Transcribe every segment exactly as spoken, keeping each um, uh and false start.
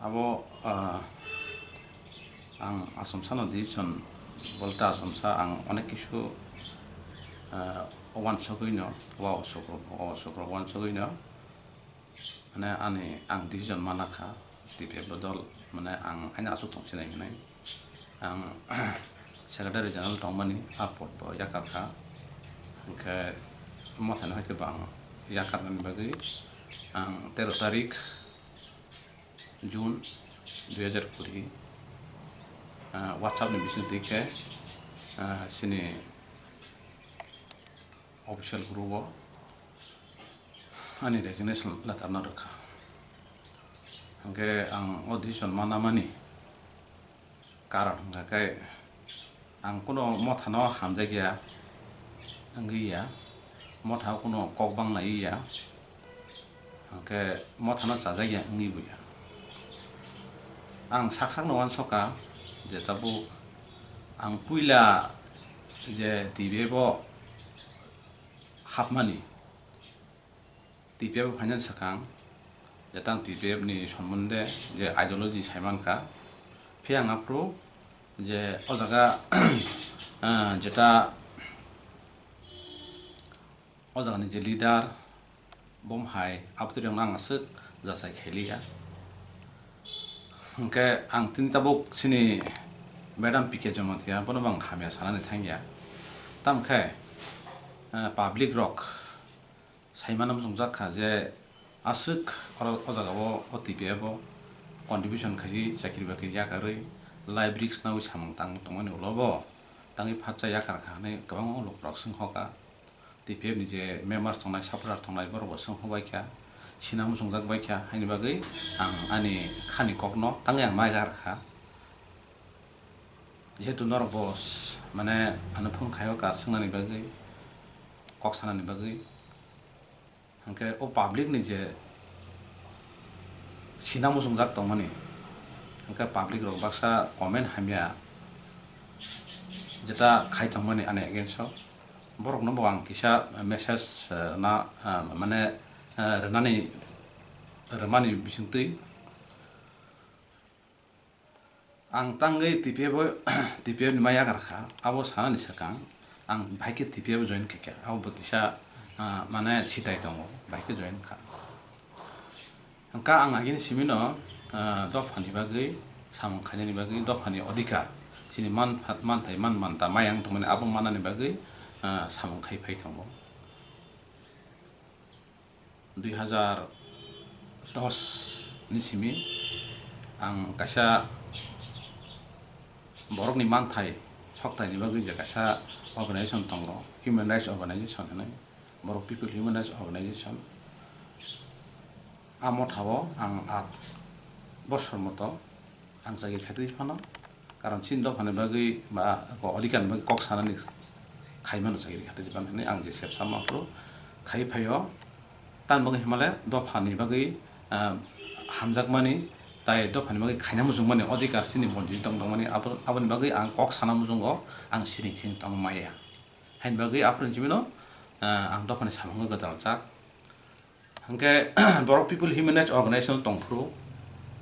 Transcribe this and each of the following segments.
Abo, ah, ang Achomsano decision bolte Achomsa ang onek kisu, ah, wansugwino, wa osok rok, wa osok rok wansugwino, mane ani ang decision mana kha, T P F bodol, mane ang aini aswk thong sinai hinwi. Ang Secretary General tongmani a pod bo yakar kha. Hwnkhe mothani hoite bo ang yakarnani bagwi ang tero tarik June dui hajar kuri, ah, WhatsApp ni bising twi khe, ah, chini official group o ani resignation letter no rwkha. Hwnkhe ang o decision mana mani karon hwnkha khe ang kuno mothano hamjakya wngwi ya, motha kuno kok banglaiwi ya, hwnkhe mothano chajakya wngwi bo ya. Ang sak sakno uansukha je tabuk ang puila je T P F o hapmani, T P F o phainani swkang, je tang T P F ni sombonde je ideology sai mankha, phiya ang aphuru je o jaga, ah, jeta o jagani je leader, bom hai, abotwrwngno ang aswk jachai khailiya. Hwnkhe ang tini tabuk chini Madam P K Jamatia, bono bo ang hamya sanani thangya. Tamkhe, ah, public rok saimano muchungjak kha je aswk oro o jagao o T P F o contribution khaidi chakri bakri yakarwi library khnawi samung tang tongmani ulo bo tangwi phatsa yakar kha hwnwi kwbangma lukurok swngkha. T P F ni je members tongnai, supporter tongnai borok bo swngkha bai kha, sina muchungjak bai kha, haini bagwi ang ani khani kokno tangwi ang ma yakar kha. Jehetu norok bo s-, mane ano phone khaio ka swngnani bagwi, kok sanani bagwi. Hwnkhe o public ni je sina muchungjak tongmani, hwnkhe public rok baksa comment hamya jeta khai tongmani ani against o, borokno bo ang kisa message, eh, na, eh, mane, eh, rwnani, rwmani bisingtwi. Ang tangwi T P F o, T P F ni ma yakar kha, abo sanani swkang ang bahai khe T P F o join khaikha, abo bo kisa, ah, mane sitai tongo, bahai khe join kha. Hwnkha ang agini simino, ah, dophani bagwi, samung khainani bagwi, dophani odhikar, chini man-, manthai, man manta, mayang tongmani abo mannani bagwi, ah, samung khai phai tongo. Dui hajar dos ni simi ang kaisa borokni manthai soktaini bagwi je kaisa organization tongo, Human Rights Organization hinwi, Borok People Human Rights Organization. A mothao ang at bosor moto ang chakri khaitwi phano, karon chini dophani bagwi ba ko odhikar ni bagwi kok sanani khaimano chakri khaitwi phano hinwi ang je sep sama aphuru khai phaio. Tamni bagwi himale dophani bagwi, ah, hamjakmani tai dophani bagwi khaina muchungmani odhikar chini bonchit tong tongmani abo, aboni bagwi ang kok sana muchungo ang siring siring tongma maya. Haini bagwi aphuru hinwi chimino, ah, ang dophani samungo gwdalchak. Hwnkhe Borok People Human Rights Organization tongphuru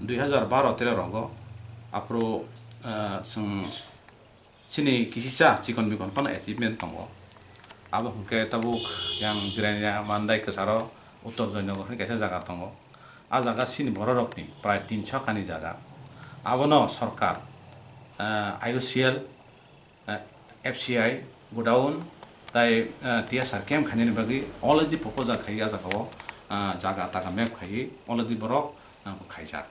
dui hajar baro tero rogo, aphuru, ah, chwng chini kisisa chikon mikon phano achievement tongo. Abo hwnkhe tabuk yang Jirania Mandai kwcharo Uttor Joynagar hwnwi kaisa jaga tongo. A jaga chini bororokni prai tinso kani jaga. Abono sorkar, ah, I O C L, eh, F C I godown tai, eh, T S R camp khainani bagwi already proposal khai a jaga o, ah, jaga taga map khai already borok, ah, khaijak.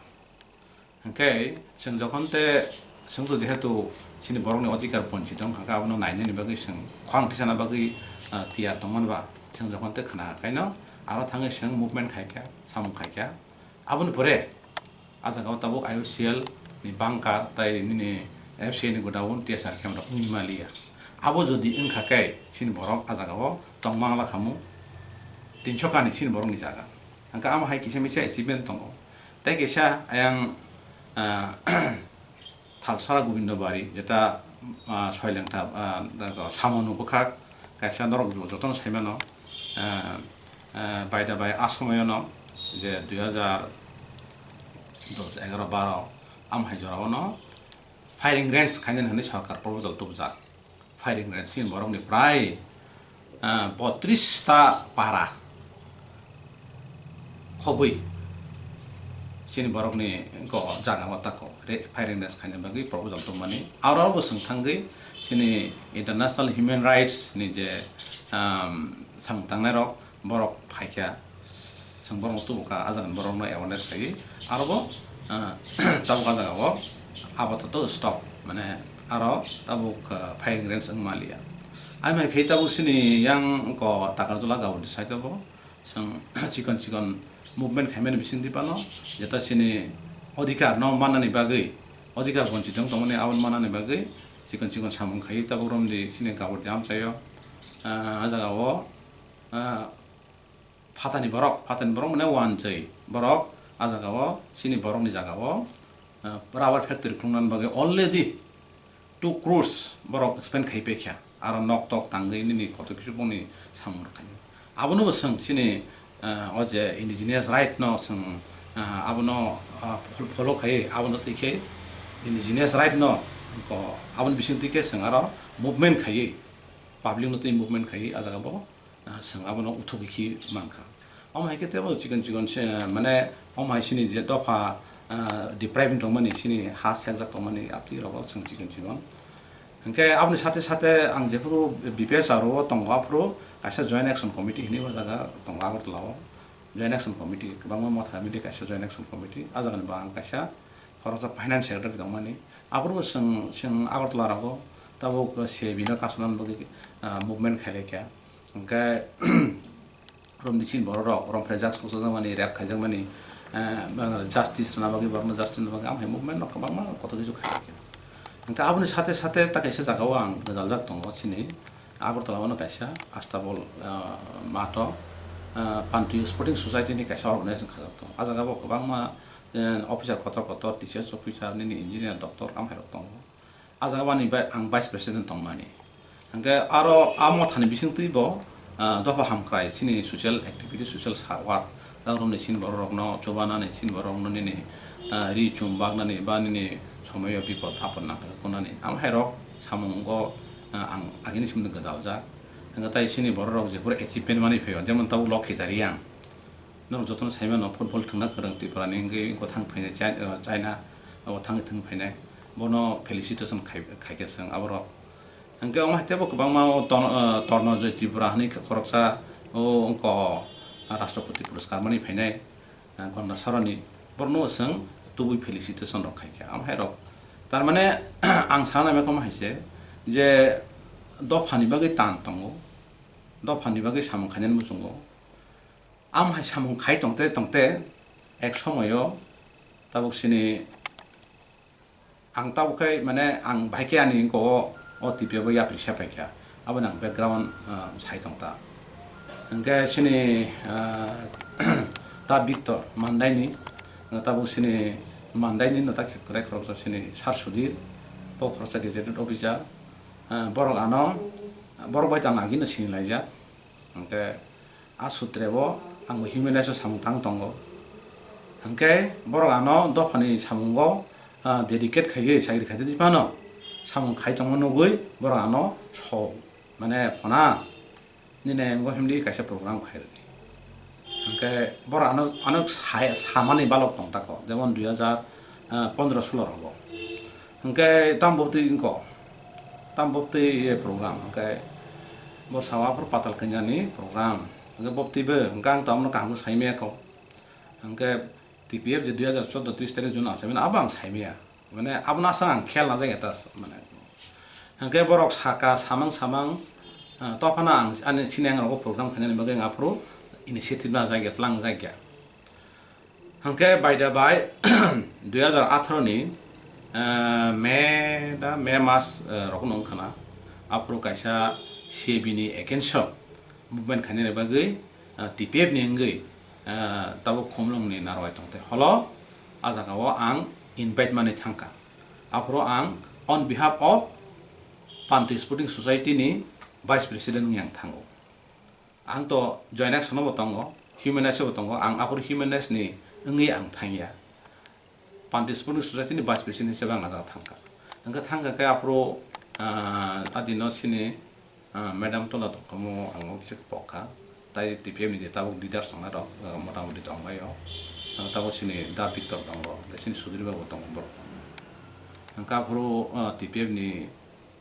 Hwnkhe chwng jokhon te chwngto jehetu chini borokni odhikar bonchit wngkha khe abono nainani bagwi chwng khwang tisana bagwi, ah, tiyar tongmani ba chwng jokhon te khna khaino aro thangwi chwng movement khaikha samung khaikha. Aboni pore, a jaga o tabuk I O C L ni bunker tai nini F C I ni godown T S R camp rok wngwi maliya. Abo jodi wngkha khe, chini borok a jaga o tongmangla khamu tinso kani chini borok ni jaga. Hwnkhe amo hai kisa misa achievement tongo. Tei kisa ayang, ah, Thalsara Gobindo Bari, jeta, ah, Soilengta, ah, Samonu bwkhak, kaisa norok jotono saimano, ah, ah, baida bai a somoyono je dui hajar dos, egaroh, baroh, amhai jorao no firing range khainani hwnwi sorkar proposal tubujak. Firing range chini borokni prai, ah, botris ta para khobwi chini borokni go jaga o tako re-, firing range khaina bagwi proposal tubumani. Aro bo swng thangwi chini international human rights ni je, um, samung tangnai rok, borok phaikha, chwng borokno tubukha, a jagani borokno awareness khaiwi, aro bo, ah, tabuk a jagao apatot stop, mane aro tabuk, ah, firing range wng manliya. Amhai khe tabuk chini yang ko Takarjala Gauhati side o bo chwng chikon chikon movement khaimani bisingtwi phano, jeta chini odhikar no mannani bagwi, odhikar bonchit wng tongmani abo mannani bagwi chikon chikon samung khaiwi tabuk romdi chini Gauhati amchaio, ah, a jagao, ah, phatani borok, phatani borok mane wanjwi borok, a jagao chini borokni jagao, ah, rubber factory khulungnani bagwi already two crores borok spend khai paikha, aro nok tok tangwi nini koto kisu boni samung rwkha. Abono bo chwng chini, ah, o je indigenous right no chwng, ah, abono, ah, fol-, follow khai, abono twi khe indigenous right no ko aboni bising twi khe chwng aro movement khai, public no twi movement khai, a jaga bo ah, chwng abono uthugwi khi mankha. Omo hai khe teibo chikon chikon se, mane, omo hai chini je dopha, ah, deprive wng tongmani, chini ha sekjak tongmani, aphi rogo chwng chikon chikon. Hinkhe aboni sate sate ang jephuru B P S R O tongo, aphuru kaisa Joint Action Committee hinwi o jaga tongo Agartala o. Joint Action Committee, kwbangma motha mili kaisa Joint Action Committee, a jagani bo ang kaisa khoroksa finance secretary tongmani. Aphuru chwng, chwng Agartala rogo tabuk C A B no kasonani bagwi, ah, movement khailaikha. Hwnkhe romni chini borok rok, romphre judge kok chajakmani, rape khaijakmani, eh, justice rwna bagwi, borokno justice rwna bagwi, amhai movement no kwbangma kotor kisu khaikha. Hwnkhe aboni sate sate ta kaisa jagao ang gwdaljak tongo chini Agartala o no kaisa Astabol, eh, mato, eh, Pantuyo Sporting Society ni kaisa organization khajak tongo. A jagao kwbangma, eh, officer kotor kotor, T C S officer, nini engineer, doctor, amhai rok tongo. A jaga bani bai ang vice president tongmani. Hwnkhe aro a mothani bisingtwi bo, ah, dopha hamkrai chini social activity, social sa-, work. Dang romni chini borok rokno chubanani, chini borok rokno nini, ah, ri chum baknani ba nini somoyo bipod apod nangkha kunani. Amhairok samungo, ah, ang agini simni gwdaljak. Hwnkhe tai chini borok rok jephuru achievement manwi phaio, jemon tabuk Lokhi Dariyang. Norok jotono saimano football thwngna kwrwng Tripura ni wngwi wngkho thang phainai Chai-, uh, China o thangwi thwng phainai. Bono felicitation khai, khaikhe chwng aborok. Hwnkhe omo hai teibo kwbangma o Ton-, uh, Tornojoy Tripura hwnwi khoroksa o wngkho Rashtrapati Puraskar manwi phainai, uh, Gandasaroni. Borokno chwng tubui felicitation rok khaikha. Omo hai rok. Tar mane ang sana nai khe omo hai se je dophani bagwi tan tongo, dophani bagwi samung khainani muchungo. Amo hai samung khai tongte tongte ek somoyo tabuk sini ang tabuk khai mane ang bahai khe ani wngkha o, o T P F o yapri se paikha, aboni ang background, ah, sai tongta. Hwnkhe sini, ah, ta Victor Mandaini, tabuk sini Mandaini no ta kwrai khoroksa sini Sar Sudhir, bo khoroksa gazetted officer, ah, borok ano, borok bai tang agino sini laijak. Hwnkhe a sutre bo ang bo human rights o samung tang tongo. Hwnkhe borok ano dophani samungo, ah, dedicate khaiwi chakri khaitwi phano samung khai tongma nugwi borok ano so mane phona nini ngo himdi kaisa program khairwdi. Hwnkhe borok ano, ano sai-, samani balok tong tako, jemon dui hajar pondro sulo rogo. Hwnkhe tam bobtwi wngkho, tam bobtwi ye program, hwnkhe bo sawa aphuru patal kanya ni program, hwnkhe bobtwi bo, hwnkhe ang to abono kaham khe saimaya kho, hwnkhe T P F je dui hajar chordo tris tarik June achaimani abo ang saimaya, mane abono aswk ang khel najak eta mane, hwnkhe borok saka samang samang, ah, tophano ang ani sini ang rogo program khainani bagwi ang aphuru initiative najak ya, tlang jak ya. Hwnkhe by the by, dui hajar atharo ni, eh, May da, May mas, eh, rokno wngkha na, aphuru kaisa C A B ni against o movement khainani bagwi, eh, T P F ni wngwi, eh, tabuk Khumlung ni narwai tongthai holo, a jaga o ang invite manwi thangkha. Aphuru ang on behalf of Panti Sporting Society ni Vice President wngwi ang thango. Ang to Joint Action o bo tongo, Human Rights o bo tongo, ang aphuru Human Rights ni wngwi ang thangya. Panti Sporting Society ni vice president hisabe ang ah jaga thangkha. Hwnkhe thangkha khe aphuru, ah, adino chini, ah, madam tola tongkha, omo ang o kisa pokha. Tai T P F ni je tabuk leaders tongnai rok, ah, mota moti tongbai o. Ah, tabuk chini Da Victor tongo, tei chini Sudhir Babu tongo borok. Hwnkhe aphuru, ah, T P F ni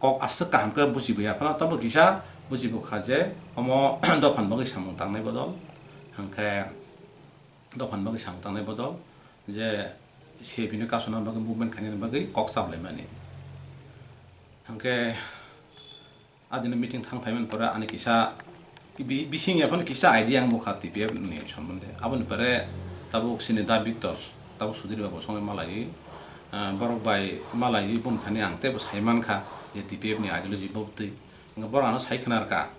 kok aswk kaham khe buchibuya phano, tabuk kisa buchibukha je omo dophani bagwi samung tangnai bodol, hwnkhe dophani bagwi samung tangnai bodol je C P no kasuna bagwi, movement khainani bagwi kok chaplaimani. Hwnkhe adino meeting thang phaimani pore ani kisa bi-, bising ya phano kisa idea ang bukha T P F ni sombonde. Aboni pore tabuk chini Da Victor, tabuk Sudhir Babu songwi malaiwi, ah, borok bai malaiwi boni thani ang teibo saimankha je T P F ni ideology bobtwi. Hwnkhe borok ano sai khwnarkha.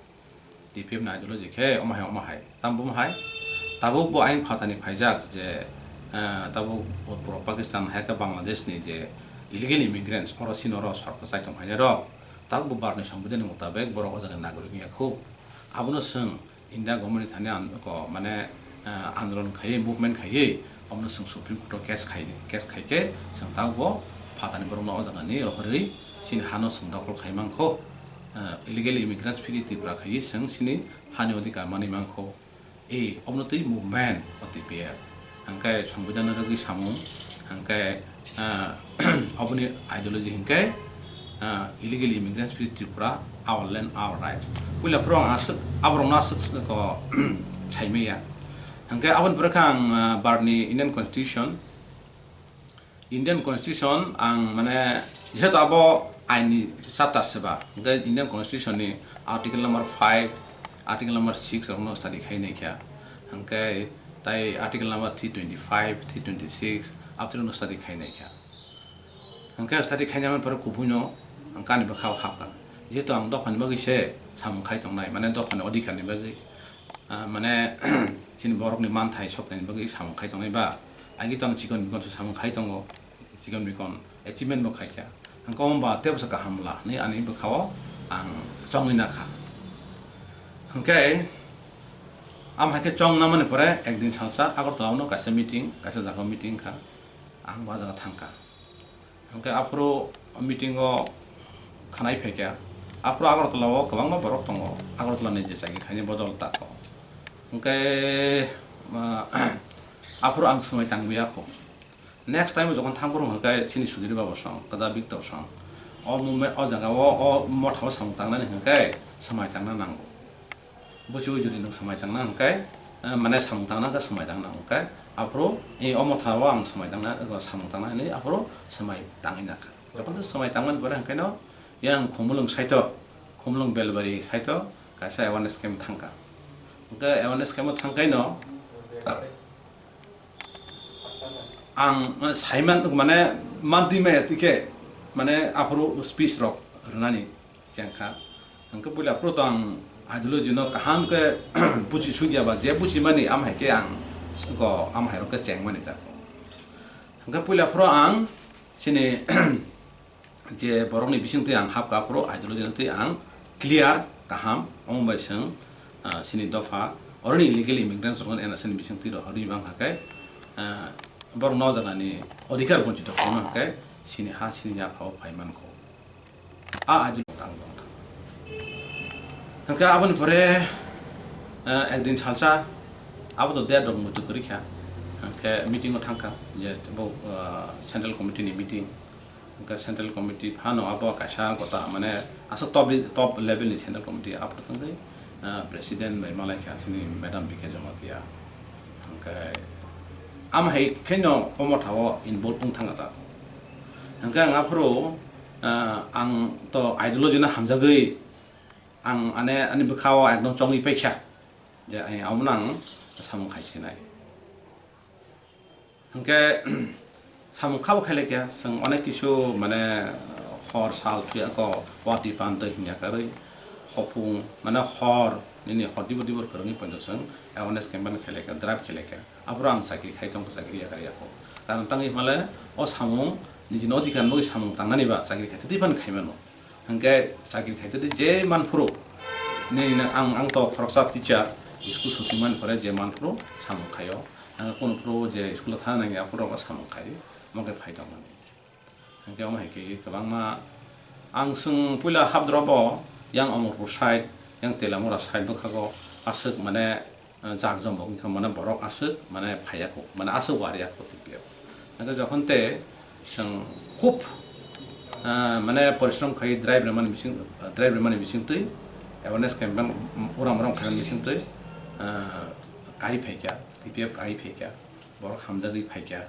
T P F ni ideology khe omo hai, omo hai. Tamo bo omo hai? Tabuk bo ayang phatani phaijak je, eh, tabuk puro Pakistan hai khe Bangladesh ni je illegal immigrants, oro chini oro sorkar chai tong phainai rok, tabuk bo Bharat ni Songbidan ni mutabek borok o jaga ni nagorik wngya khu. Abono chwng India government ni thani an-, ko, mane, eh, andolon khaiwi, movement khaiwi, omono chwng Supreme Court o case khai, case khai khe chwng tabuk bo phatani borokno o jaga ni rohorwi chini hano chwng dokhol khai mankho. Eh, illegal immigrants phiri Tripura khaiwi chwng chini hani odhikar manwi mankho. E, omono twi movement o T P F. Hwnkhe Songbidan rwgwi samung, hwnkhe, ah, oboni ideology hwnkhe, ah, illegal immigrants free Tripura, our land, our right. Puila phuru ang aswk, aborokno aswk ko saimaya. Hwnkhe aboni pore khe ang, ah, Bharatni Indian Constitution, Indian Constitution ang mane jehetu abo ain ni chapter se ba, hwnkhe Indian Constitution ni Article number five, Article number six rokno study khai nai kha, hwnkhe tai Article number three twenty five, three twenty six aboni study khai nai kha, hwnkhe study khai nai man pore kubui no ang ani bwkha o hapkha, jehetu ang dopha ni bagwi se samung khai tongnai, mane dopha ni odhikar ni bagwi. Ah, mane, chini borokni manthai soknaini bagwi samung khai tongnai ba? Agi to ang chikon mikon se samung khai tongo, chikon mikon achievement bo khai kha. Hwnkhe omo ba teibo se kaham la hwnwi ani bwkha-o ang chongwi nakha. Hwnkhe, am hai khe chong namani pore ekdin salsa Agartala-o no kaisa meeting, kaisa jaga-o meeting kha. Ang bo ah jaga thangkha. Hwnkhe aphuru meeting o khwnai phaikha, aphuru Agartala o kwbangma borok tongo, Agartala ni je chakri khainai bodol tako. Hwnkhe, ah, aphuru ang swmai tangbuya kho. Next time jokon thangphuru hwnkhe chini Sudhir Babu song, Kda Victor song, o movement, o jaga o, o motha o samung tangnani hwnkhe swmai tangna nango. Buchi ujuri nwng swmai tangna hwnkhe, eh, mane samung tangna hwnkhe swmai tangna hwnkhe, aphuru, eh, o motha o ang swmai tangna, eh, samung tangna hwnwi aphuru swmai tangwi nakha. Jokhon swmai tangmani pore hwnkhe no, yang Khumulwng side o, Khumulwng Belbari side o kaisa awareness camp thangkha. Hwnkhe awareness camp o thangkhe no, ang, eh, saiman, mane, mantwi maya twi khe, mane, aphuru speech rok rwnani chengkha. Hwnkhe puila phuru to ang ideology no kaham khe buchi sukya ba, je buchimani am hai khe ang go am hai rok khe chengmani tako. Hwnkhe puila phuru ang chini je borokni bisingtwi ang hapkha, aphuru ideology no twi ang clear kaham, omo bai chwng, ah, chini dopha oroni illegal immigrants rokno N R C ni bisingtwi rohorwi mankha khe, ah, borokno o jagani odhikar bonchito khorokno hwnkhe chini ha chini yapha o phai mankho. A ideology tang tongkha. Hwnkhe aboni pore, ah, ekdin salsa abo to date rok muitu kwrwi kha, hwnkhe meeting o thangkha je bo, ah, central committee ni meeting. Hwnkhe central committee phano abo kaisa gota, mane, aswk top, top level ni central committee aphuru thangwi, ah, president bai malai kha chini madam B K Jamatia. Hwnkhe, am hai khe no o motha o involve wng thangkha ta. Hwnkhe ang aphuru, ah, ang to ideology no hamjagwi ang ane ani bwkha o ekdom chongwi paikha je, ai, amo no ang samung khai sinai. Hwnkhe, samung kha bo khailai kha, chwng onek kisu, mane, hor sal thuya ko, watwi pan twi hwnya karwi, hopung, mane, hor, nini hor dibor dibor kwrwngwi poito chwng awareness campaign khailai kha, drive khailai kha. Aphuru ang chakri khai tongkha, chakri yakarwi yakho. Karon tangwi hwnle o samung, nijini odhikar ni bagwi samung tangnani ba chakri khai twi phano khai mano. Hwnkhe chakri khai twi je manphuru, nini ang, ang to khoroksa teacher, school sutimani pore je manphuru samung khaio. Ang kunu phuru je school o thana nangya, aphuru samung khai. omo khe phai tongmani. Hwnkhe omo hai khe kwbangma ang chwng puila habdrobo yang Omorpur side, yang Telamura side bwkhago aswk mane, eh, jak jom bo wngkha mane borok aswk mane phaiya kho, mane aswk wariya kho T P F. Hwnkhe jokhon te chwng khub, eh, mane porishrom khai drive rwmani bising, drive rwmani bising twi awareness campaign uram uram khaimani bising twi, eh, kai phaikha, T P F kai phaikha, borok hamjagwi phaikha.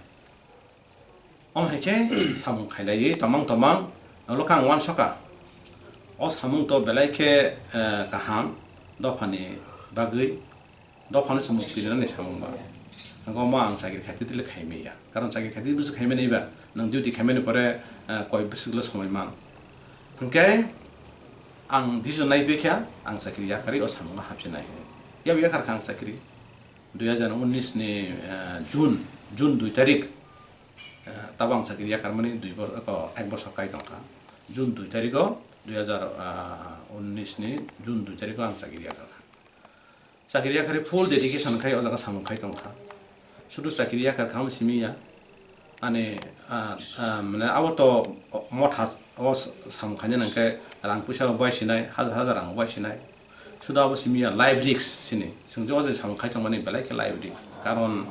Omo hai khe samung khailaiwi tomang tomang, ulo khe ang uansukha. O samung to belai khe, eh, kaham, dophani bagwi, dophano se mukti rinani samung ba. Hwnkhe omo ang chakri khaitwi twi le khaimaya. Karon chakri khaitwi bwswk khaimani ba, nwng duty khaimani pore, eh, koi bwswk le somoi man. Hwnkhe ang decision naiphikha, ang chakri yakarwi o samungo hapsinai hinwi. Yabo yakarkha ang chakri. Dui hajar unnish ni, eh, June, June dui tarik, eh, tabo ang chakri yakarmani dui bor-, eko, ek bosor kai tongkha. June dui tarikho, dui hajar unnish ni June dui tarikho ang chakri yakarkha. Chakri yakarwi full dedication khai o jaga samung khai tongkha. Sudu chakri yakarkha omo simi ya. Ani, ah, ah, mane abo to motha o samung khaina nangkhe rang puisa bai sinai, hajar hajar rang bai sinai. Suda abo simi ya life risk sini. Chwng je o je samung khai tongmani belai khe life risk. Karon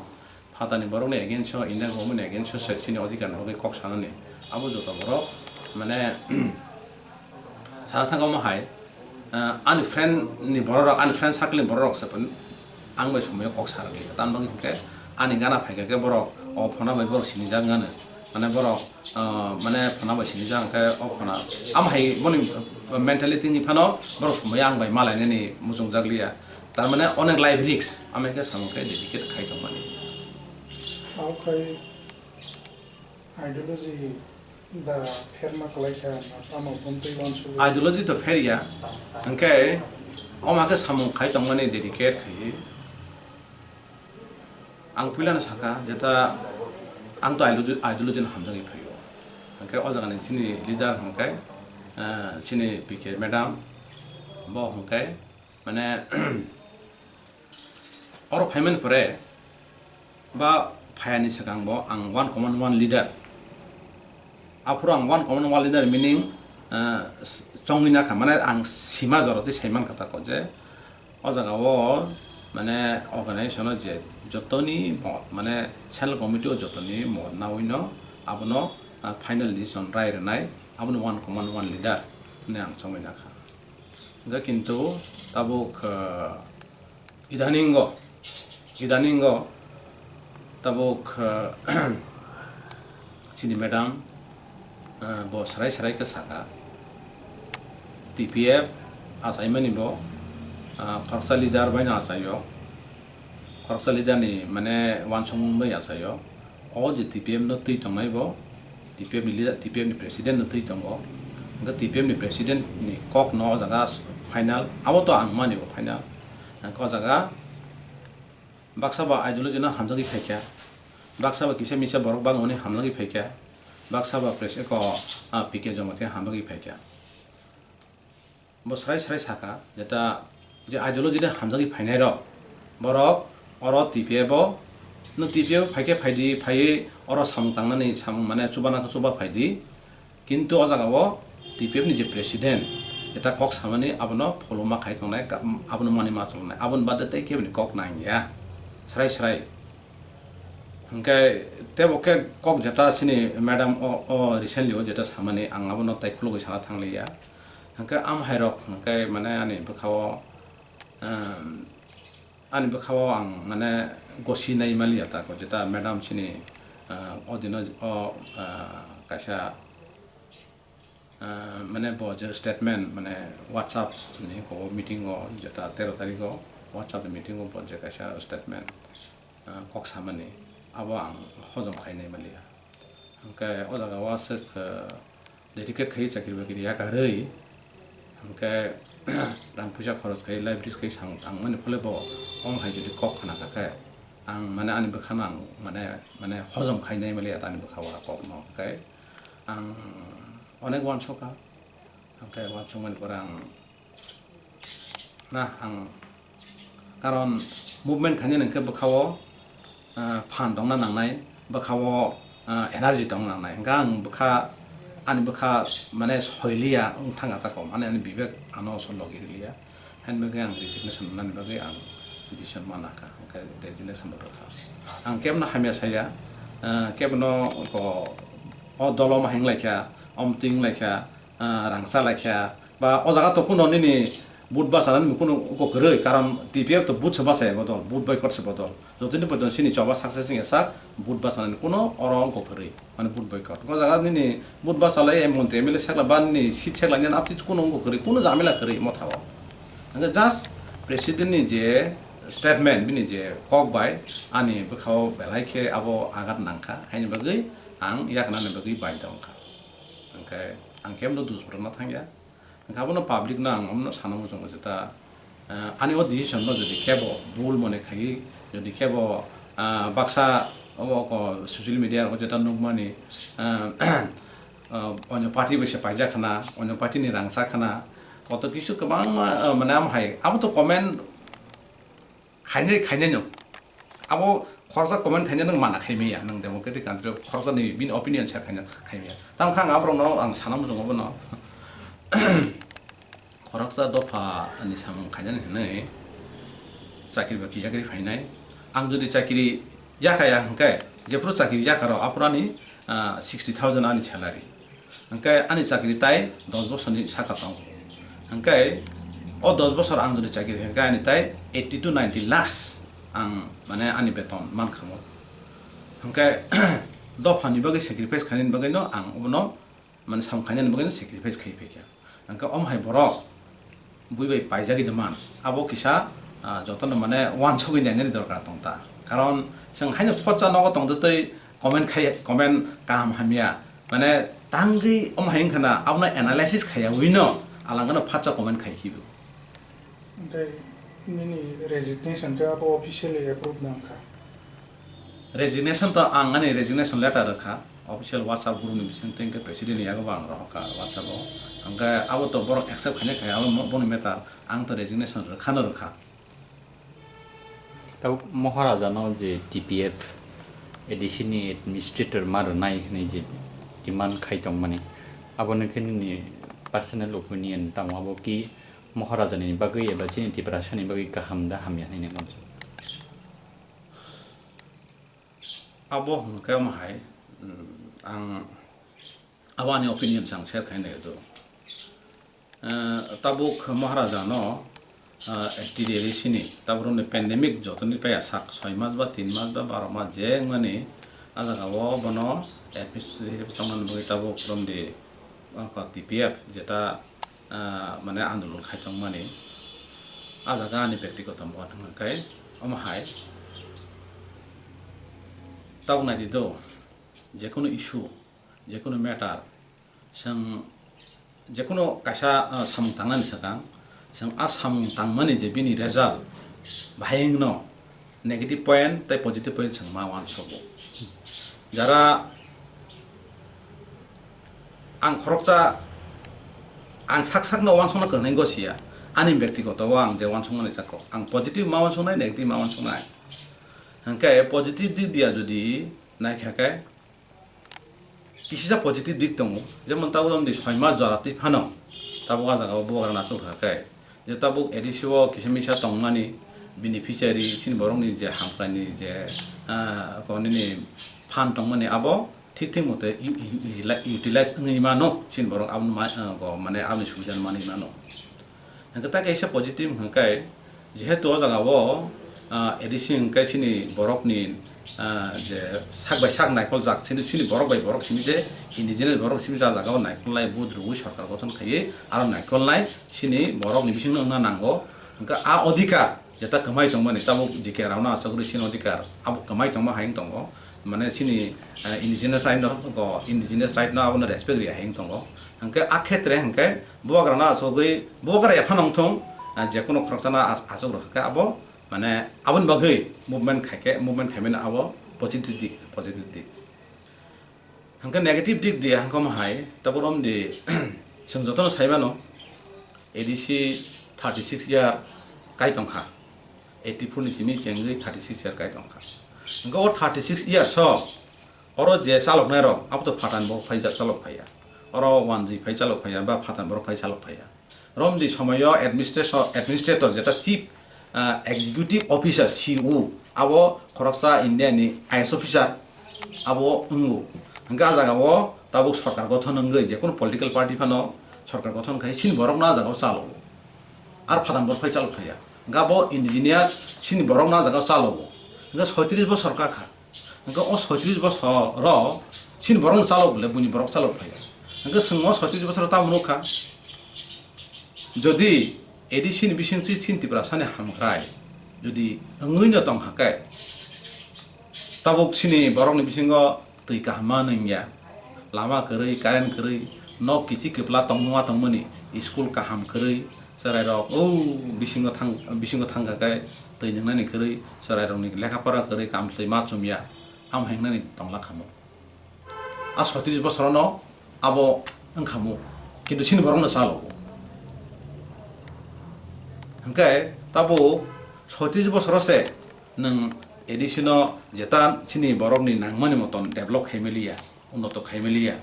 phatani borokni against o, Indian government ni against o se sini odhikar ni bagwi kok sanani. Abo joto borok mane sana thangma hai, ah, ani friend ni borok rok, ani friend circle ni borok rok se pun ang bai somoyo kok sa rwgwi. Tamni bagwi hwnkhe ani gana phaikha khe borok o phone bai borok sinijak gana. Mane borok, ah, mane phone bai sinijak hwnkhe o phone. Am hai boni mentality ni phano borok somoyo ang bai malainani muchungjak liya. Tar mane onek life risk. Amai khe samung khe dedicate khai tongmani. Okhai ideology da pherma kwlaikha na tamo buntwi uansugwi? Ideology to pherya. Hwnkhe omo khe samung khai tongmani dedicate khaiwi. Ang puilano sakha, jeta ang to ideology, ideology no hamjagwi phaio. Hwnkhe o jagani chini leader hwnkhe, eh, chini P K madam, bo hwnkhe, mane, oro phaimani pore, ba phayani swkang bo ang one command one leader. Aphuru ang one command one leader meaning, ah, s-, chongwi nakha, mane ang sima jorotwi saimankha tako je, o jaga o, mane, organization o je jotoni mot, mane, central committee o jotoni mot nawino abono, ah, final decision rai rwnai, abono one command one leader hinwi ang chongwi nakha. Hwnkhe kintu tabuk, ah, Idaningo, idaningo tabuk, eh, chini madam, eh, bo srai srai khe saka, T P F achaimani bo, eh, khoroksa leader bai no achaio, khoroksa leader ni mane uansukmung bai achaio. O je T P F no twi tongnai bo, T P F ni leader, T P F ni president no twi tongo. Hwnkhe T P F ni president ni kok no o jaga final, abo to ang mani bo final. Hwnkhe o jaga baksa ba ideology no hamjagwi phaikha, baksa ba kisa misa borok bagwi hamjagwi phaikha, baksa ba pres-, eko, ah, P K Jamatia hamjagwi phaikha. Bo srai srai saka, jeta je ideology de hamjagwi phainai rok, borok oro T P F o, no T P F phaikhe phaidi, phaiwi oro samung tangnani samung mane chubana khe chuba phaidi, kintu o jaga o T P F ni je president, jeta kok samani abono pholoma khai tongnai, ka-, abono mani ma chongnai, aboni bade tei keboni kok nangya, srai srai. Hwnkhe tebo khe kok jeta chini madam o, o recently o jeta samani ang abono tai khulugwi sana thangliya. Hwnkhe amhairok hwnkhe mane ani bwkhao, ehm, ani bwkhao ang mane gosi nai maliya tako jeta madam chini, eh, o dino o, eh, kaisa, eh, mane bo je statement mane WhatsApp ni ko meeting o jeta tero tarikh o WhatsApp ni meeting o bo je kaisa statement, ah, kok samani, abo ang hojom khainai maliya. Hwnkhe o jaga o aswk, ah, dedicate khai chakri bakri yakarwi, hwnkhe rang puisa khoros khai life risk khai sang tangmani phole bo omo hai jodi kok khna kha khe ang mane ani bwkhano ang mane, mane hojom khainai maliya ani bwkha o kok no. Hwnkhe ang onek uansukha, hwnkhe uansukmani pore ang Na, ang karon movement khainai hwnkhe bwkhao, ah, phan tongna nangnai, bwkhao ah, energy tong nangnai. Hwnkhe ang bwkha, ani bwkha mane soiliya wng thang kha ta kom, ani, ani bibek ano so logi riliya. Haini bagwi ang resignation nani bagwi ang decision mana kha, hwnkhe resignation bo rwkha. Ang kebno hamya saya, ah, kebno ko, o dolo ma hing laikha, om ting laikha, ah, rangsa laikha, ba o jaga to kuno nini vote bachanani kuno wngkok kwrwi, karon T P F to vote se bachaya bo dol, vote boycott se bo dol. Jotoni poito chini choba success wngya sak, vote bachanani kuno oro wngkok kwrwi, mane vote boycott. O jaga nini vote bachalai, M P, M L A sekla ba nini seat sekla nini apti kuno wngkok kwrwi, kuno jamila kwrwi motha o. Hwnkhe just president ni je statement, bini je kok bai ani bwkhao belai khe abo agat nangkha, haini bagwi ang yaknani bagwi baidho wngkha. Hwnkhe ang kebno dush borokno thangya. Hwnkhe abono public no ang omono sana muchungo je ta, ah, ani o decision no jodi kebo bul mone khayi, jodi kebo, ah, baksa obo ko social media rogo jeta nukmani, ah, ah, onyo party bai se paijak khana, onyo party ni rangchak khana, koto kisu kwbangma, ah, mane amo hai, abo to comment khainai, khainai no. Abo khoroksa comment khainai nwng mana khai maya, nwng democratic country o khoroksa ni bini opinion share khaina khai maya. Tamo khe ang aborok no ang sana muchungo bono. Khoroksa dopha ni samung khainani hinwi chakri bakri yakri phainai. Ang jodi chakri yakaya hwnkhe, jephuru chakri yakarok aphuru ani, ah, sixty thousand ani salary. Hwnkhe ani chakri tai dos bosorni saka tongo. Hwnkhe o dos bosor ang jodi chakri hwnkhe ani tai eighty to ninety lakhs ang mane ani beton mankha mo. Hwnkhe dophani bagwi sacrifice khainani bagwino ang obono mane samung khainani bagwino sacrifice khai phaikha. Hwnkhe omo hai borok bui bai paijagwi de man. Abo kisa, ah, jotono mane uansugwi nainani dorkar tong ta. Karon chwng haino photsa nogo tongtwtwi comment khai, comment kaham hamya. Mane tangwi omo hai wngkha na, abono analysis khaiyawi no alangano phatsa comment khai khibo. Tei nini resignation khe abo officially approve nang kha? Resignation to ang ani resignation letter rwkha, official WhatsApp group ni bising tei hwnkhe president ni yago bo ang rohorkha WhatsApp o. Hwnkhe abo to borok accept khaina khai, abo mo-, boni matter, ang to resignation rwkha no rwkha. Tabuk Maharaja no je T P F A D C ni administrator ma rwnai hinwi je demand khai tongmani, abo no khe nini personal opinion tamo, abo ki Maharaja ni bagwi eba chini Tiprasa ni bagwi kaham da hamya hinwi nang uansuk? Abo hwnkhe omo hai, mm, ang abo ani opinion se ang share khaina naido. Eh, tabuk Maharaja no, eh, T D A D C ni tabuk ni pandemic jotoni paya sak soi mas ba tin mas ba baro mas je wngmani, a jaga o bono administrative chongnani bagwi tabuk romdi, ah, T P F jeta, ah, mane andolon khai tongmani, a jaga ani bektigoto mot hwnkhe omo hai. Tabuk naidi do, jekunu issue, jekunu matter, chwng jekunu kaisa, ah, samung tangnani swkang, chwng a samung tangmani je bini result, bahai wngno negative point tei positive point chwng ma uansogo. Jara ang khoroksa, ang sak sakno uansukna kwrwngwi gosiya, ani bektigoto o ang je uansukmani jako, ang positive ma uansuknai, negative ma uansuknai. Hwnkhe positive dik dia jodi naikha khe, kisisa positive dik tongo, jemon tabuk romdi soi mas jora twi phano tabuk a jaga o bubagra no achuk rwkha khe, je tabuk A D C o kisa misa tongmani beneficiary chini borokni je hamkraini je, ah, konini phan tongmani abo thik thik mote u-, u-, utilize wngwi mano chini borok abo ma-, ah, go mane aboni subida manwi mano. Hwnkhe ta kaisa positive hwnkhe, jehetu o jaga o, ah, A D C hwnkhe chini borokni, ah, je sak bai sak naikol jak chini, chini borok bai borok simi je indigenous borok simi je a jaga o naikol lai vote rwui sorkar gothon khaiwi aro naikol lai chini borokni bisingno wngna nango. Hwnkhe a odhikar jeta kwmai tongmani tabuk G K rokno aswk rwi chini odhikar abo kwmai tongma hai wng tongo, mane chini, ah, indigenous right no, indigenous right no abono respect rwi hai wng tongo. Hwnkhe a khetre hwnkhe bubagrano achugwi, bubagra ephano wngthung, ah, jekunu khoroksano as-, achuk rwkha khe abo, mane, aboni bagwi movement khaikhe, movement khaimano abo positive dik, positive dik. Hwnkhe negative dik di hwnkhe omo hai, tabuk romdi, chwng jotono saimano, A D C thirty six year kai tongkha, eighty four ni simi chengwi thirty six year kai tongkha. Hwnkhe o thirty six years o, Oro je chaloknai rok, abo to phathan borok phai ja-, chalok phaiya. Oro wanjwi phai chalok phaiya, ba phathan borok phai chalok phaiya. Romdi somoyo administration, administrator jeta chief, ah, executive officer, C E O, abo khoroksa India ni I A S officer, abo wngo. Hwnkhe a jaga o tabuk sorkar gothon wngwi, jekunu political party phano sorkar gothon khai, chini borok no a jaga o chalo. Ar phathan borok phai chalok phaiya. Hwnkhe abo indigenous chini borok no a jaga o chalo. Hwnkhe soitris bosor ka kha. Hwnkhe o soitris bosor ro chini borok no chalok bole, buini borok chalok phaiya. Hwnkhe chwng o soitris bosor tamo nukha. Jodi A D C ni bising twi chini Tiprasa ni hamkrai, jodi wngwi no tong hakhe, tabuk chini borok ni bisingo twi kaham ma nungya, lama kwrwi, current kwrwi, nok kichi kwpla tongma tongmani, school kaham kwrwi, chwrairok o bisingo thang, bisingo thangkha khe twi nwngnani kwrwi, chwrairokni lekha pora kwrwi, kamtwlwi ma chumya, amo hingnani tongla khamu. A soitris bosorono abo wngkhamu, kintu chini borokno chalogo. Hwnkhe tabuk soitris bosoro se nwng A D C no jeta chini borokni nangmani moton develop khaimaliya, unnoto khaimaliya.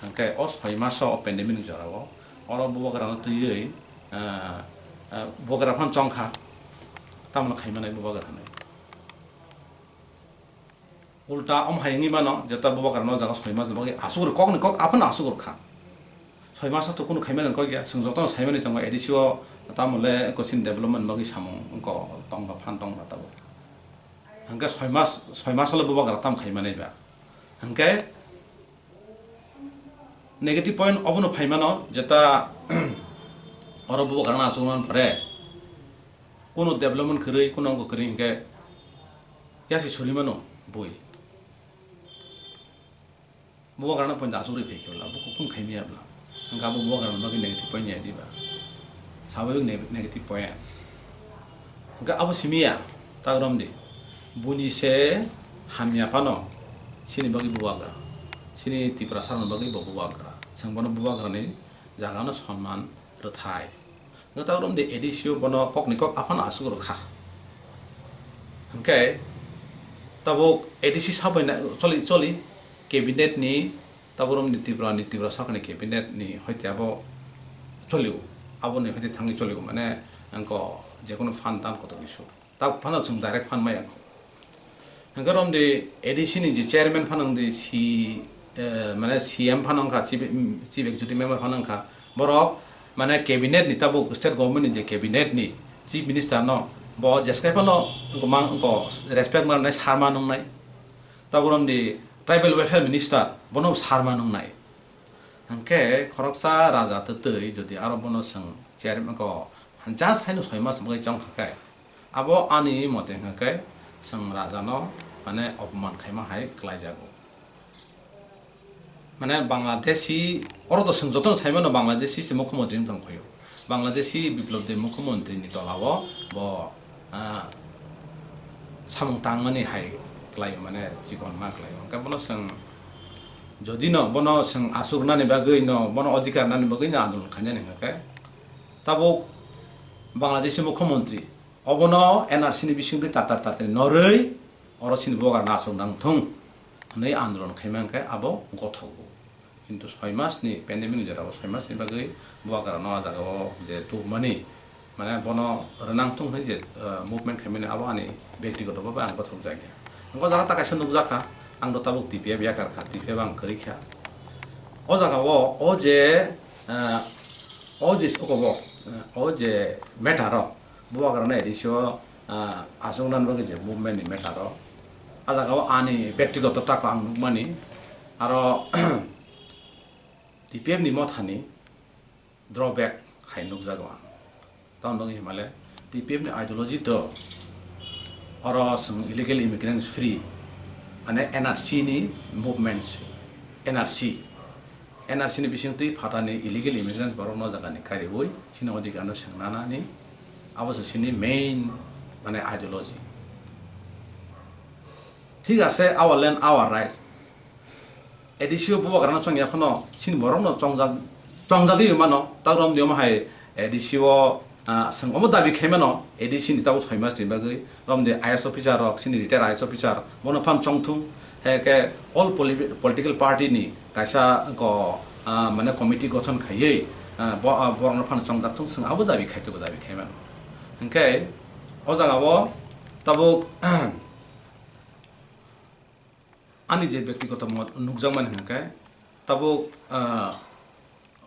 Hwnkhe o soi maso o pandemic ni jorao oro bubagrano twiwi, ah, ah, bubagra phano chongkha, tamoni khaimanai bubagra hinwi. Ulta om hai wngwi mano, jeta bubagrano o jaga soi mas bagwi asuk rw, kokni kok aphano asuk rw kha. Soi maso to kunu khaimani kok ya, chwng jotono saimani tongo A D C o, tamo le kochini development bagwi samung wngkha, tongba phan tongba tabuk. Hwnkhe soi mas, soi maso le bubagra tam khaimanai ba. Hwnkhe negative point obono phaimano, jeta oro bubagrano asuk man pore, kunu development kwrwi, kunu wngkha kwrwi hwnkhe yasi suri mano bui. Bubagrano point asuk rwi phai khe bwla, buko kunu khaimaya bwla. Hwnkhe abo bubagrano bagwi negative point ya diba. Sababik ne-, negative point. Hwnkhe abo simi ya, ta romdi. Buini se hamya phano, chini bagwi bubagra. Chini Tiprasarokni bagwi bo bubagra. Chwng bono bubagrani jagano sonman rwthai. Hwnkhe ta romdi A D C o bono kokni kok aphano asuk rw kha. Hwnkhe tabuk A D C sabai na choli choli cabinet ni Tabuk romni Tripura ni, Tripura sarkar ni cabinet ni hoite abo cholio, aboni hoite thangwi cholio, mane wngkha jekono fund dan kotor kisu. Tabuk phano chwng direct fund maya kho. Hwnkhe romdi A D C ni je chairman phano wngdi C, eh, mane C M phano wngkha, chief, chief executive member phano wngkha. Borok mane cabinet ni, tabuk state government ni je cabinet ni chief minister no bo jeskai phano wngkha, mang wngkha, respect manai, sir ma nungnai. Tabuk romdi tribal welfare minister, bono sir ma nungnai. Hwnkhe khoroksa raja twtwi jodi aro bono chwng chairman ko just haino soi mas bagwi chongkha khe, abo ani mote hwnkha khe chwng rajano mane opman khaima hai kwlaijago. Mane Bangladeshi, oro to chwng jotono saimano Bangladeshi se mukhyamantri wng tongkhoyo. Bangladeshi Biplab Deb mukhyamantri ni tola o bo, ah, samung tangmani hai kwlaio, mane chikon ma kwlaio. Hwnkhe bono chwng, jodi no bono chwng asuk nani bagwi no, bono adhikar nani bagwi no andolon khainani hwnkhe, tabuk Bangladeshi mukhyamantri obono N R C ni bisingtwi tatar tatar norwi oro chini bubagrano aswk nang thung hwnwi andolon khaima hwnkhe abo gothogo. Kintu soi mas ni pandemic ni jorao soi mas ni bagwi bubagrano ah jagao je tubumani, mane bono rwnang thung hwnwi je, eh, movement khaimani abo ani bektigoto bhabe ang gothok jakya. Ang o jaga ta kaisa nukjakha, ang do tabuk T P F yakar kha, T P F ang kwrwi kha. O jagao o je, eh, o je okobo, eh, o je matter o, bubagrano A D C o, ah, achuk nani bagwi je movement ni matter o, ah jaga o ani bektigoto tako ang nukmani, aro T P F ni mothani drawback hai nukjago ang. Tamoni bagwi himale T P F ni ideology to oro chwng illegal immigrants free, mane N R C ni movements, N R C, N R C ni bisingtwi phatani illegal immigrants borokno jagani kariui chini odhikar no swngnanani, abo se chini main, mane, ideology. Thik ase, our land, our rights. A D C o bubagrano chongya phano chini borokno chongjak, chongjagwi mano, tak romdi omo hai A D C o, ah, chwng omo dabi khaimano, A D C ni tabuk soi mas ni bagwi romdi I A S officer rok, chini retired I A S officer, bono phan chongthung, Hai khe all poli-, political party ni kaisa ko, ah, mane committee gothon khaiwi, ah, bo-, ah, borokno phano chongjak thung, chwng abo dabi khai tongo, dabi khai mano. Hinkhe o jaga o tabuk ani je bektigoto mot nukjakmani hinkhe tabuk, ah,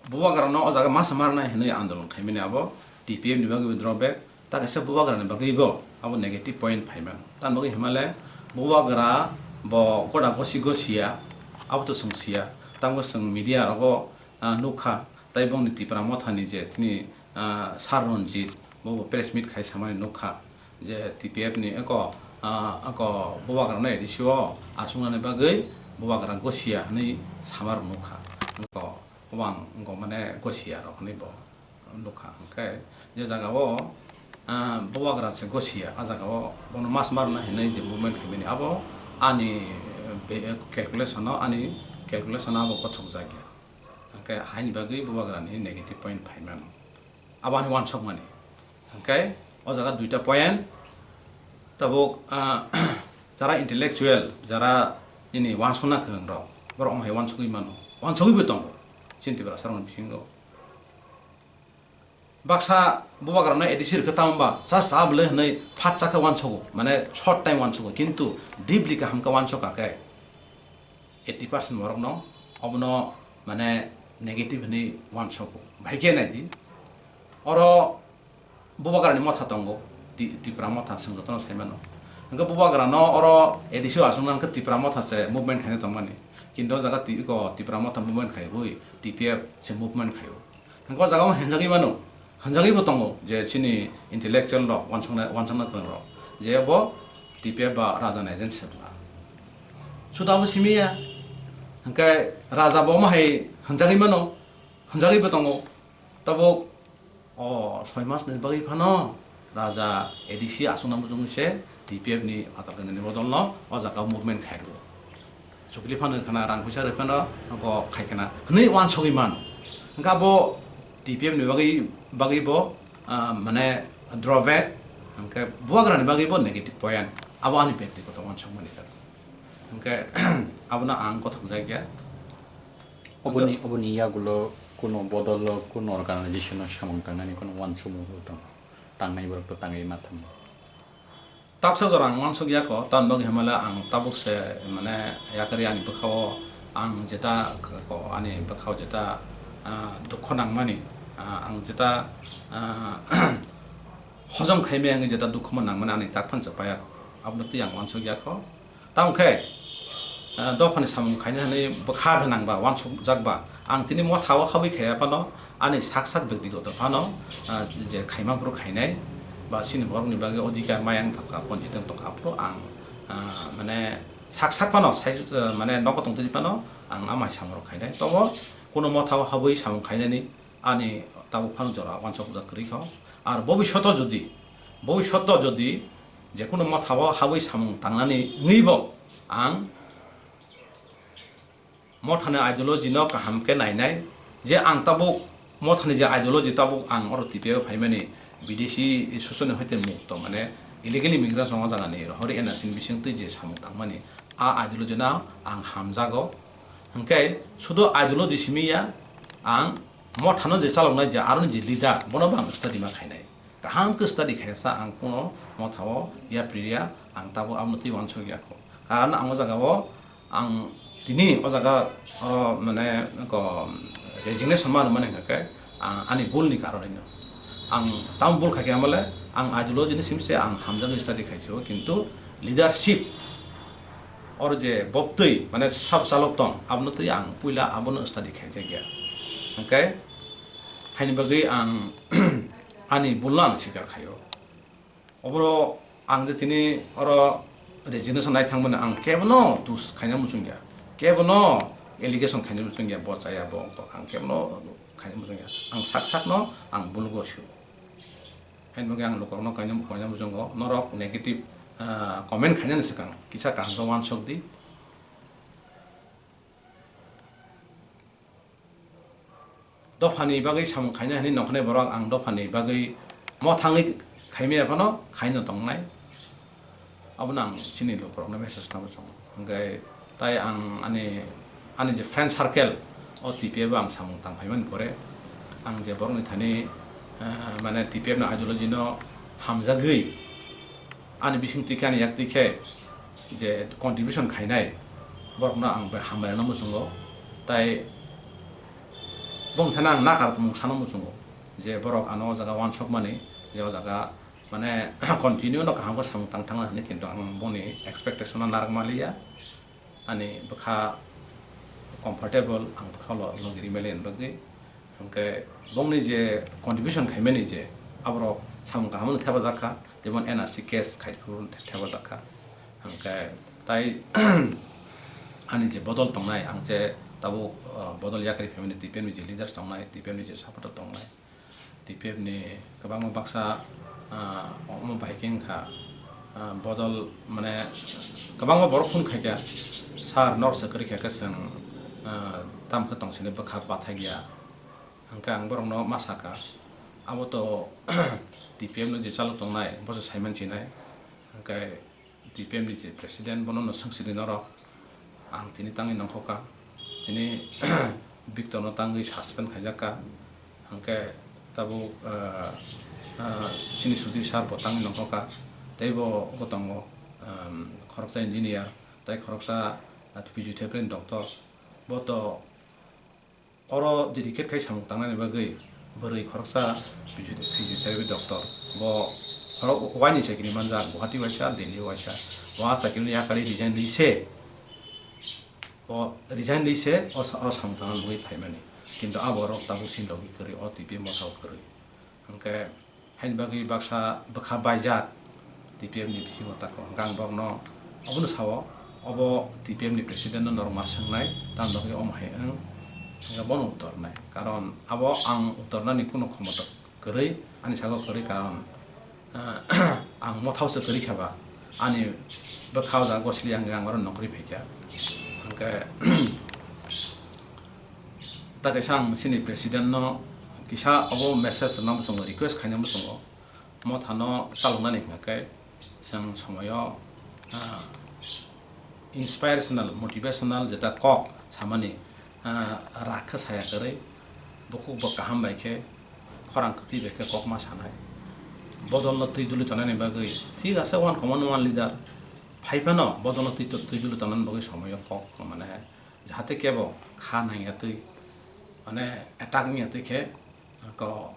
Bubagrano o jaga masa marnai hinwi andolon khaimani abo T P F ni bagwi withdraw back, ta kaisa Bubagrani bagwi bo abo negative point phaimano. Tamni bagwi himale Bubagra bo goda gosi gosia, abo to chwng sia. Tamo chwng media rogo, ah, nukha, tai bongni Tipra Mothani je tini, ah, Sir Ranjit bo bo press meet khai samani nukha je T P F ni eko, ah, eko Bubagrano A D C o aswknani bagwi Bubagra gosia hinwi samarok nukha. Eko Obo ang wngkha mane gosia rok hinwi bo nukha. Hinkhe je jaga o, ah, Bubagra se gosia, a jaga o bono mas marna hinwi je movement khaimani abo ani be-, calculation o, ani calculation o abo gothok jakya. Hinkhe haini bagwi Bubagra ni negative point phaimano. Abo ani wansokmani. Hinkhe o jaga duita point, tabuk, ah, jara intellectual, jara nini wansokna kwrwng rok, borok omo hai wansogwi mano, wansogwi bo tongo chini Tipra sarokni bisingo. Baksa Bubagrano A D C rwkhe tamo ba cha cha bwle hwnwi phat cha khe wansogo, mane short time wansogo, kintu deeply kaham khe wansokha khe eighty percent borokno obono mane negative hwnwi wansogo. Bahai khe naidi, oro Bubagrani motha tongo, Ti-, Tipra motha chwng jotono sai mano. Hwnkhe Bubagrano oro A D C o achukna hwnkhe Tipra motha se movement khaina tongmani. Kintu o jaga ti-, iko Tipra motha movement khaiwi T P F se movement khaio. Hwnkhe o jaga o hwnjagwi mano, hwnjagwi bo tongo je chini intellectual rok, wansokna, wansokna kwrwng rok, je bo T P F ba raja ni agent se bwla. Suda bo simi ya, hwnkhe raja bo omo hai hwnjagwi mano, hwnjagwi bo tongo. Tabuk O soi mas ni bagwi phano raja A D C aswkna muchungwi se T P F ni phatar khe nini bodol no o jaga o movement khai rwo. Chukli phano wngkha na, rang puisa rwi phano oko khai khna hwnwi wansogwi mano. Hwnkhe abo T P F ni bagwi, bagwi bo, ah, mane drawback, hwnkhe Bubagra ni bagwi bo negative point. Abo ani bektigoto wansokmani jaga. Hwnkhe abono ang gothok jak ya. Oboni, oboni yagulo kuno bodolo, kuno organization o samung tangnani kuno wansukmung bo tongo. Tangnai borok to tangwi ma thango. Tapsa jora ang wansuk yako, tamni bagwi hwnmale ang tabuk se, mane, yakari ani bwkhao ang jeta ko, ani bwkhao jeta, ah, dukho nangmani, ah, ang jeta, ah, hojom khaimaya wngwi jeta dukhomo nangmani ani tak phano se payakho. Abono twi ang wansuk yakho. Tamo khe, ah, dophani samung khaina hwnwi bwkha gwnang ba, wansukjak ba, ang tini motha o habwi khaiya phano, ani sak sak bektigoto phano, ah, je khaima phuru khainai, ba chini borokni bagwi odhikar maya wng tongkha, ponchit wng tongkha, aphuru ang, ah, mane sak sak phano, sai, ah, mane nogo tongtwtwi phano ang amai samung rok khainai. Tobo kuno motha o habwi samung khainani ani tabuk phano jora wansukjak kwrwi kho. Ar bobishoto jodi, bobishoto jodi je kuno motha o habwi samung tangnani wngwi bo ang mothani ideology no kaham khe nainai, je ang tabuk mothani je ideology tabuk ang oro T P F o phaimani bidesi shosoni hoite mukto, mane illegal immigrants rok o jaga ni rohori N R C ni bisingtwi je samung tangmani, a ideology no ang hamjago. Hwnkhe sudu ideology simi ya, ang mothano je chaloknai je aroni je leader, bono bo ang study ma khainai. Kaham khe study khaisa ang kuno mothao yapri ya, ang tabuk abono twi wansuk ya kho. Karon ang o jaga o, ang tini o jaga o mane ko resignation ma rwmani hwnkhe ang ani bul ni karon hino. Ang tamo bul kha khe amale ang ideology ni simse ang hamjagwi study khaisio, kintu leadership or je bobtwi mane sab chalok tong abono twi ang puila abono study khaijak ya. Hwnkhe haini bagwi ang ani bul no ang sikar khaio. Obono ang je tini oro resignation nai thangmani ang kebono dus khaina muchungya, kebono allegation khaina muchungya, bo chaya bo wngkha, ang kebono khaina muchungya, ang sak sakno ang bulugo sio. Haini bagwi ang lukurokno kaina, kaina muchungo, norok negative, ah, comment khainani swkang kisa kaham khe uansuk di. Dophani bagwi samung khaina hinwi nongkhornai borok, ang dophani bagwi mothangwi khaimaya phano khaino tongnai. Abono ang chini lukurokno message tangwi tongo. Hwnkhe Tai ang ani, ani je friend circle o T P F o ang samung tang phaimani pore, ang je borokni thani, eh, mane T P F ni ideology no hamjagwi ani bising twi khe ani yak twi khe je contribution khainai borokno ang bai hambai rwna muchungo. Tai bongni thani ang nakar tongmung sana muchungo je borok ano o jaga uansukmani je o jaga mane continue no kaham khe samung tang thangna hwnwi, kintu ang boni expectation no narak manliya. Ani bwkha comfortable, ang bwkha lo logi rimali hinwi bagwi. Hwnkhe bongni je contribution khaimani je aborok samung kaham no thepajak kha, jemon N R C case khai phuru thepajak kha. Hwnkhe tai ani je bodol tongnai, ang je tabuk, uh, bodol yakarwi phaimani T P F ni je leaders tongnai, T P F ni je supporter tongnai, T P F ni kwbangma baksa, ah, omo bai khe wngkha, ah, bodol, mane, kwbangma borok phone khaikha, "Sir, norok se kwrwi kha khe chwng, ah, tamo khe tong sini bwkha pathakya." Hwnkhe ang borokno ma sakha, abo to T P F no je chalok tongnai, bo se saiman sinai. Hwnkhe T P F ni je president, bono no swngsidi norok, ang tini tangwi nongkhokha, tini Victor no tangwi suspend khaijakka, hwnkhe tabuk, ah, ah, chini Sudhir sir bo tangwi nongkhokha, tei bo, bo tongo, um, khoroksa engineer, tei khoroksa, ah, physiotherapy ni doctor, bo to oro dedicate khai samung tangnani bagwi bwrwi khoroksa physio-, physiotherapy doctor. Bo khorok waini chakiri manjak, Guwahati waisa, Delhi waisa. Bo a chakiri ni yakarwi resign rwi se, bo resign rwi se o sa-, oro samung tangna bagwi phaimani. Kintu abo borok tabuk sin logi kwrwi, o T P F motha o kwrwi. Hwnkhe Haini bagwi baksa bwkha baijak T P F ni bisingo tako. Hwnkhe ang borokno obono sao, obo T P F ni president no norok ma swngnai, tamni bagwi omo hai wng, hwnkhe bono uttor nai. Karon abo ang uttor nani kunu khomota kwrwi, ani sago kwrwi, karon, ah, ang mothao se kwrwi khe ba, ani bwkha o jaga gosli ang, ang oro nongkhorwi phaikha. Hwnkhe, Ta kaisa ang chini president no kisa obo message rwna muchungo, request khaina muchungo, mothano chaloknani hwnkhe chwng somoyo, ah, inspirational, motivational jeta kok samani, ah, rak khe saya kwrwi, bukhuk bo kaham bai khe, khorang kwtwi bai khe kok ma sanai. Bodolno twi duli tongnani bagwi thik ase, one common one leader phai phano bodolno twi, twi duli tongnani bagwi somoyo kok mane jahate kebo kha nangya twi, mane attack wngya twi khe ko-,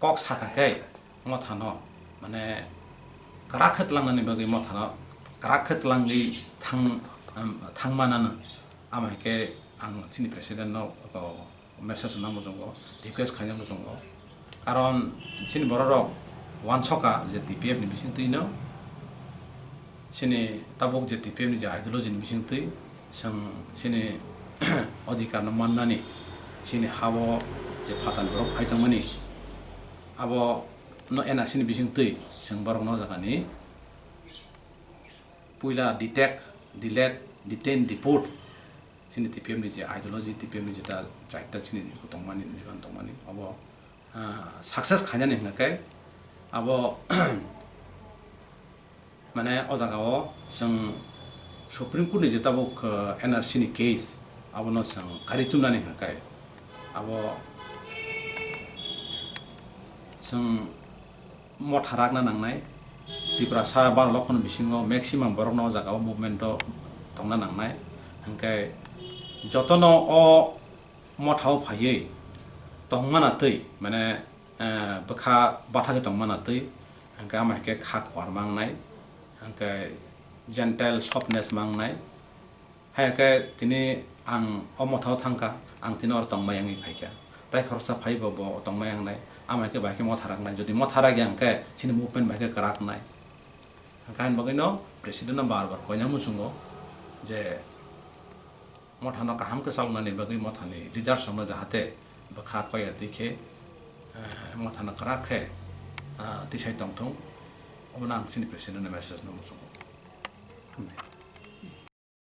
kok saka khe mothano, mane kwrak khe tlangnani bagwi mothano kwrak khe tlangwi thang, thangmanano. Ama hai khe ang chini president no ko message rwna muchungo, request khaina muchungo. Karon chini bororok uansukha je T P F ni bisingtwino, chini tabuk je T P F ni je ideology ni bisingtwi, chwng chini odhikar no mannani, chini ha-o je phatani borok phai tongmani, abo no N R C ni bisingtwi chwng borokno o jaga ni puila detect, delete, detain, deport, chini T P F ni je ideology, T P F ni jeta charta chini tongmani, niban tongmani, abo, ah, success khainani hwnkhe abo, mane o jaga o chwng Supreme Court ni je tabuk, ah, N R C ni case, abono chwng kari chumnani hwnkhe abo chwng motha rakna nangnai. Tiprasa baro lokhon bisingo maximum borokno o jaga o movement o tongna nangnai. Hwnkhe jotono o motha o phaiwi tongmana twi, mane, eh, bwkha bathagwi tongmana twi, hwnkhe ama hai khe kha kuar mangnai, hwnkhe gentle softness mangnai. Hai khe tini ang o mothao thangkha, ang tini oro tongmai wngwi phaikha. Tai khoroksa phaibo bo tongmai wngnai, ama hai khe bai khe motha raknai. Jodi motha rakya hwnkhe chini movement bai khe kwraknai. Hwnkhe ani bagwino president no bar bar koina muchungo je mothano kaham khe chaloknani bagwi mothani leaders rokno jahate bwkha koya twi khe, eh, mothano kwrak khe, ah, tisai tongthung, obono ang chini president no message no muchungo.